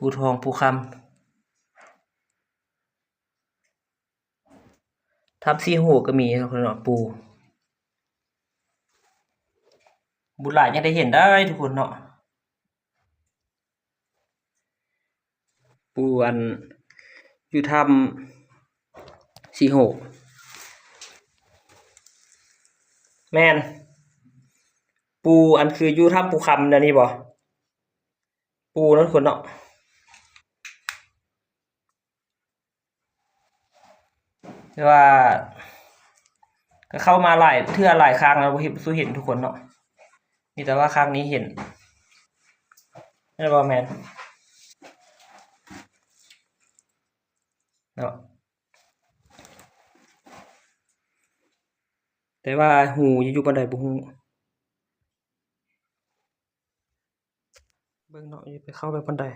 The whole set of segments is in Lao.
ປູທອງ ປູຄຳ. ຖ້ຳສີ່ຫູກໍມີເນາະ ເນາະ ປູ. ບຸນຫຼາຍຍັງໄດ້ເຫັນໄດ້ທຸກຄົນເນາະ. ປູອັນຢູ່ຖ້ຳສີ່ຫູ ແມ່ນ ປູອັນຄືຢູ່ຖ້ຳປູຄຳແນວນີ້ບໍ່? ປູເນາະທຸກຄົນເນາະ. ແຕ່ວ່າກໍເຂົ້າມາຫຼາຍເທື່ອຫຼາຍຄັ້ງແລ້ວ ບໍ່ເຫັນ ບໍ່ເຫັນທຸກຄົນເນາະ. ມີແຕ່ວ່າຄັ້ງນີ້ເຫັນ ແມ່ນບໍ່? ແມ່ນເນາະ. ແຕ່ວ່າຫູຢູ່ປານໃດບໍ່ຮູ້. ເບິ່ງເນາະ ຢ່າໄປເຂົ້າໄປປານໃດ.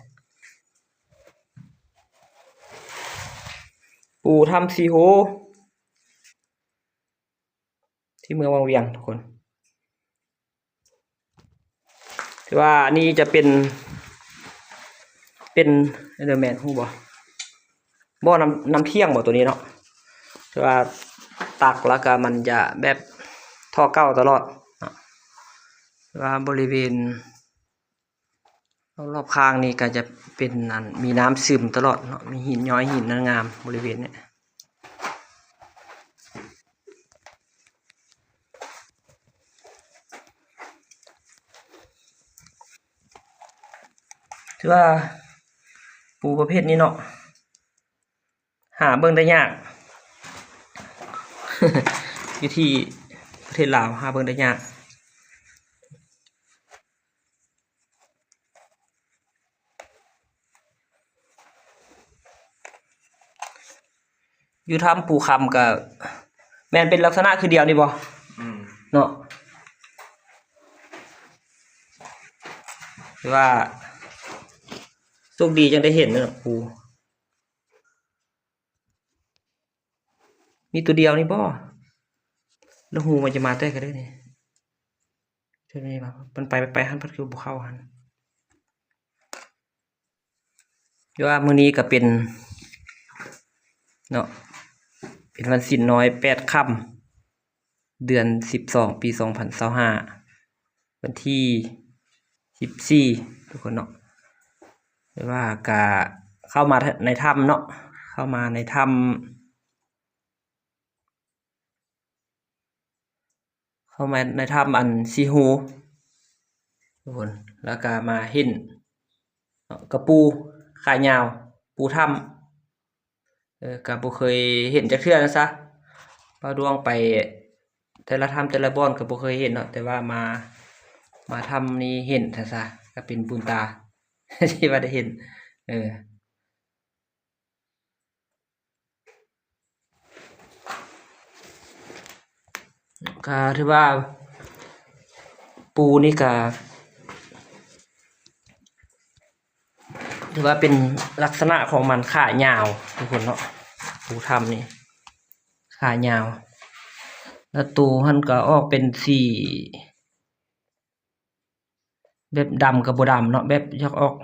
ປູຖ້ຳສີ່ຫູ ທີ່ເມືອງວັງວຽງທຸກຄົນ. ຖືວ່າອັນນີ້ຈະເປັນ ເປັນ ເອີ ແມ່ນ ຮູ້ບໍ່? ບໍ່ ນ້ຳ ນ້ຳທ່ຽງບໍ່ໂຕນີ້ເນາະ. ແຕ່ວ່າຕັກແລ້ວກໍມັນຈະແບບທໍ່ເກົ່າຕະຫຼອດເນາະ. ແຕ່ວ່າບໍລິເວນລອບໆຂ້າງນີ້ກໍຈະເປັນ ອັນ ມີນ້ຳຊຶມຕະຫຼອດເນາະ, ມີຫີນຍ້ອຍຫີນງາມໆບໍລິເວນນີ້. ຖືວ່າປູປະເພດນີ້ເນາະ ຫາເບິ່ງໄດ້ຍາກ ຢູ່ທີ່ປະເທດລາວຫາເບິ່ງໄດ້ຍາກ. ຢູ່ຖ້ຳປູຄຳກໍແມ່ນເປັນລັກສະນະຄືດຽວນີ້ບໍ່? ອືມ ເນາະ. ຖືວ່າໂຊກດີຈັ່ງໄດ້ເຫັນເນາະ ປູ. ມີຕົວດຽວນີ້ບໍ່? ແລ້ວຫູມັນຈະມາແຕ່ກະເດີນີ້. ເທື່ອນີ້ວ່າມັນໄປ ໄປຫັ້ນ ພັດຄືບໍ່ເຂົ້າຫັ້ນ. ແຕ່ວ່າມື້ນີ້ກໍເປັນເນາະ ເປັນວັນສິນນ້ອຍ ແປດຄ່ຳ ເດືອນສິບສອງ ປີສອງພັນຊາວຫ້າ ວັນທີສິບສີ່ ທຸກຄົນເນາະ. ແຕ່ວ່າກະເຂົ້າມາໃນຖ້ຳເນາະ ເຂົ້າມາໃນຖ້ຳ ເຂົ້າມາໃນຖ້ຳອັນສີ່ຫູ ທຸກຄົນ ແລ້ວກະມາເຫັນ ເນາະ ກະປູຂາຍາວ ປູຖ້ຳ ເອີ ກະບໍ່ເຄີຍເຫັນຈັກເທື່ອຊັ້ນຊະ. ເວົ້າດວງໄປແຕ່ລະຖ້ຳແຕ່ລະບ່ອນກະບໍ່ເຄີຍເຫັນເນາະ ແຕ່ວ່າມາ ມາຖ້ຳນີ້ເຫັນຊັ້ນຊະ ກະເປັນບຸນຕາທີ່ວ່າໄດ້ເຫັນ ເອີ. ກະຖືວ່າປູນີ້ກະຖືວ່າເປັນລັກສະນະຂອງມັນຂາຍາວ ທຸກຄົນເນາະ. ປູຖ້ຳນີ້ຂາຍາວ ແລ້ວໂຕຫັ້ນກະອອກເປັນສີ ແບບດຳກໍບໍ່ດຳເນາະ ແບບຢາກອອກ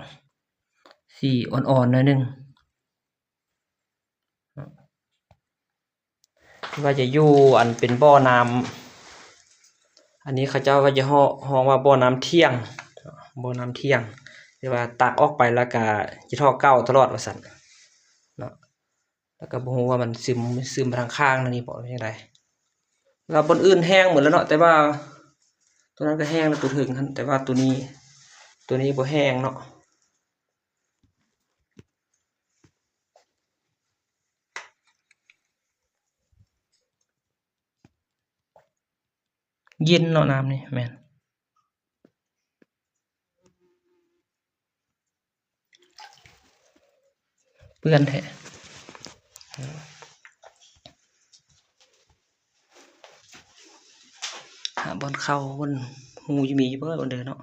ສີອ່ອນໆໜ້ອຍໜຶ່ງ. ວ່າຈະຢູ່ອັນເປັນບໍ່ນ້ຳ ອັນນີ້ເຂົາເຈົ້າວ່າຈະຮ້ອງວ່າບໍ່ນ້ຳທ່ຽງ ບໍ່ນ້ຳທ່ຽງ ທີ່ວ່າຕັກອອກໄປແລ້ວກະຈະທໍ່ເກົ່າຕະຫຼອດວ່າຊັ້ນເນາະ. ແລ້ວກໍບໍ່ຮູ້ວ່າມັນຊຶມ ຊຶມໄປທາງຂ້າງນັ້ນນີ້ບໍ ຫຼືຈັ່ງໃດ. ແລ້ວບ່ອນອື່ນແຫ້ງໝົດແລ້ວເນາະ ແຕ່ວ່າໂຕນັ້ນກໍແຫ້ງແລ້ວ ໂຕເທິງຫັ້ນ ແຕ່ວ່າໂຕນີ້ ໂຕນີ້ບໍ່ແຫ້ງເນາະ. ເຢັນເນາະ ນ້ຳນີ້ ແມ່ນ ເປື້ອນແທ້. ຫາບ່ອນເຂົ້າ ບ່ອນຮູ ມີຢູ່ບໍ່ ບ່ອນເດີເນາະ?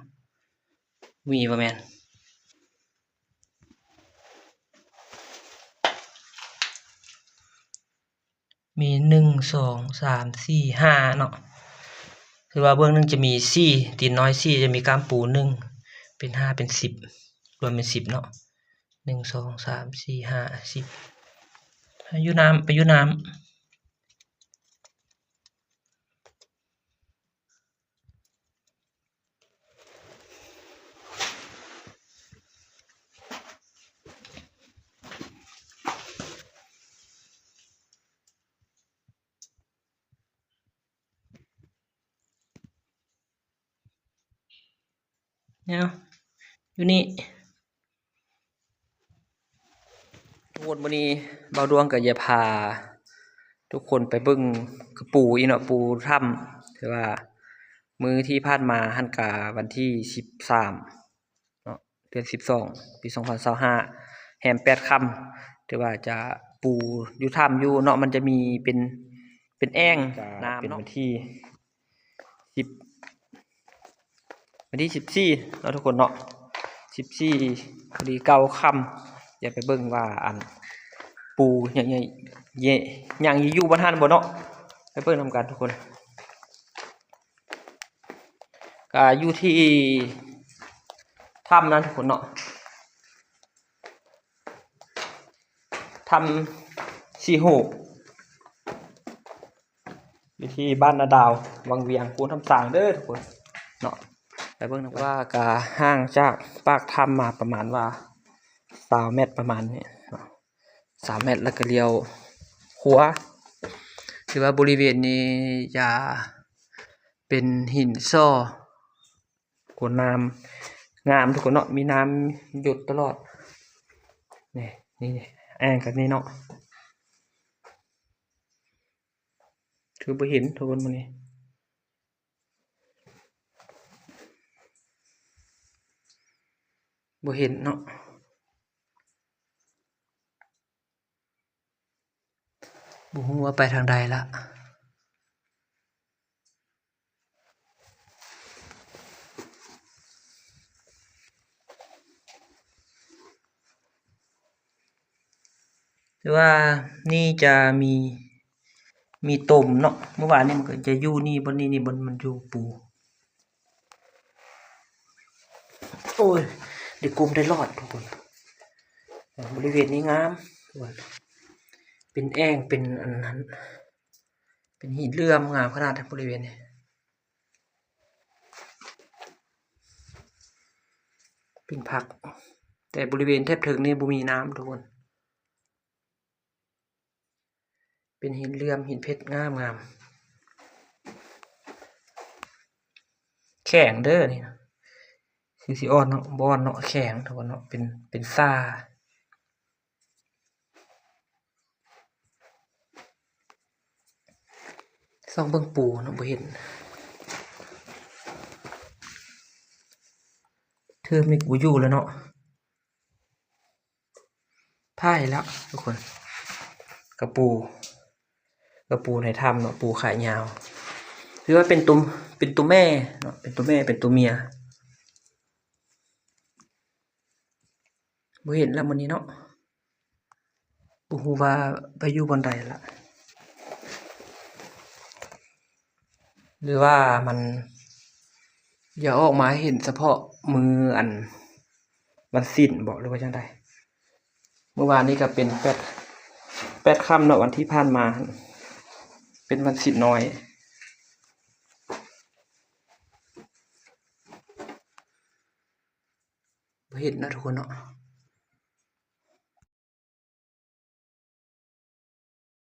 ມີບໍ່ແມ່ນ? ມີໜຶ່ງ ສອງ ສາມ ສີ່ ຫ້າເນາະ. ຄືວ່າເບື້ອງໜຶ່ງຈະມີສີ່ ຕີນນ້ອຍສີ່ ຈະມີກ້າມປູໜຶ່ງ ເປັນຫ້າ ເປັນສິບ ລວມເປັນສິບເນາະ. ໜຶ່ງ ສອງ ສາມ ສີ່ ຫ້າ ສິບ ຢູ່ນ້ຳ ໄປຢູ່ນ້ຳ. ແນວ ຢູ່ນີ້ ທຸກຄົນ ມື້ນີ້ບ່າວດວງກໍຈະພາທຸກຄົນໄປເບິ່ງກະປູອີກເນາະ ປູຖ້ຳ ຖືວ່າມື້ທີ່ຜ່ານມາຫັ້ນກະວັນທີສິບສາມເນາະ ເດືອນສິບສອງ ປີສອງພັນຊາວຫ້າ ແຮມແປດຄ່ຳ ຖືວ່າຈະປູຢູ່ຖ້ຳຢູ່ເນາະ ມັນຈະມີເປັນ ເປັນແອ່ງນ້ຳເນາະ ເປັນວັນທີ ສິບ ວັນທີສິບສີ່ເນາະທຸກຄົນເນາະ ສິບສີ່ ພໍດີເກົ້າຄ່ຳ ຢາກໄປເບິ່ງວ່າອັນປູຍັງ ຍັງ ຍັງຢູ່ບ່ອນຫັ້ນບໍ່ເນາະ ໄປເບິ່ງນຳກັນທຸກຄົນ ກະຢູ່ທີ່ຖ້ຳນັ້ນທຸກຄົນເນາະ. ຖ້ຳສີໂຫກ ຢູ່ທີ່ບ້ານນາດາວ ວັງວຽງ ໂພນທຳສາງເດີທຸກຄົນເນາະ ໄປເບິ່ງນຳກັນ ວ່າກະຫ່າງຈາກປາກຖ້ຳມາປະມານວ່າຊາວແມັດປະມານນີ້ເນາະ ຊາວແມັດ ແລ້ວກະລ້ຽວຂວາ ຖືວ່າບໍລິເວນນີ້ຈະເປັນຫີນສໍ່ ໂອ້ ນ້ຳງາມທຸກຄົນເນາະ ມີນ້ຳຢົດຕະຫຼອດ ນີ້ ນີ້ ແອ່ງກັນນີ້ເນາະ ຄືບໍ່ເຫັນທຸກຄົນມື້ນີ້ ບໍ່ເຫັນເນາະ. ບໍ່ຮູ້ວ່າໄປທາງໃດລະ ແຕ່ວ່ານີ້ຈະມີ ມີຕົມເນາະ ເມື່ອວານນີ້ມັນກໍຈະຢູ່ນີ້ ບ່ອນນີ້ ນີ້ບ່ອນມັນຢູ່ປູ. ໂອ້ຍ ໄດ້ກຸມໄດ້ລອດທຸກຄົນ ບໍລິເວນນີ້ງາມ ເປັນແອ່ງ ເປັນອັນນັ້ນ ເປັນຫີນເຫຼື້ອມ ງາມຂະໜາດບໍລິເວນນີ້ ເປັນຜັກ ແຕ່ບໍລິເວນແຖບເທິງນີ້ບໍ່ມີນ້ຳທຸກຄົນ. ເປັນຫີນເຫຼື້ອມ ຫີນເພັດງາມໆ ແຂງເດີນີ້ ຄືຊິອ່ອນເນາະ ບໍ່ອ່ອນເນາະ ແຂງທຸກຄົນເນາະ ເປັນ ເປັນຊາ ສ່ອງເບິ່ງປູເນາະ ບໍ່ເຫັນ ເທີມນີ້ກໍບໍ່ຢູ່ແລ້ວເນາະ. ພາຍແລ້ວທຸກຄົນ ກະປູ ກະປູໃນຖ້ຳເນາະ ປູຂາຍາວ ຖືວ່າເປັນຕົວ ເປັນຕົວແມ່ເນາະ ເປັນຕົວແມ່ ເປັນຕົວເມຍ ບໍ່ເຫັນລະມື້ນີ້ເນາະ ບໍ່ຮູ້ວ່າໄປຢູ່ບ່ອນໃດລະ ຫຼືວ່າມັນຢາກອອກມາໃຫ້ເຫັນສະເພາະມື້ອັນ ວັນສິນບໍ ຫຼືວ່າຈັ່ງໃດ? ມື້ວານນີ້ກໍເປັນແປດ ແປດຄ່ຳເນາະ ວັນທີ່ຜ່ານມາ ເປັນວັນສິນນ້ອຍ ບໍ່ເຫັນເນາະທຸກຄົນເນາະ.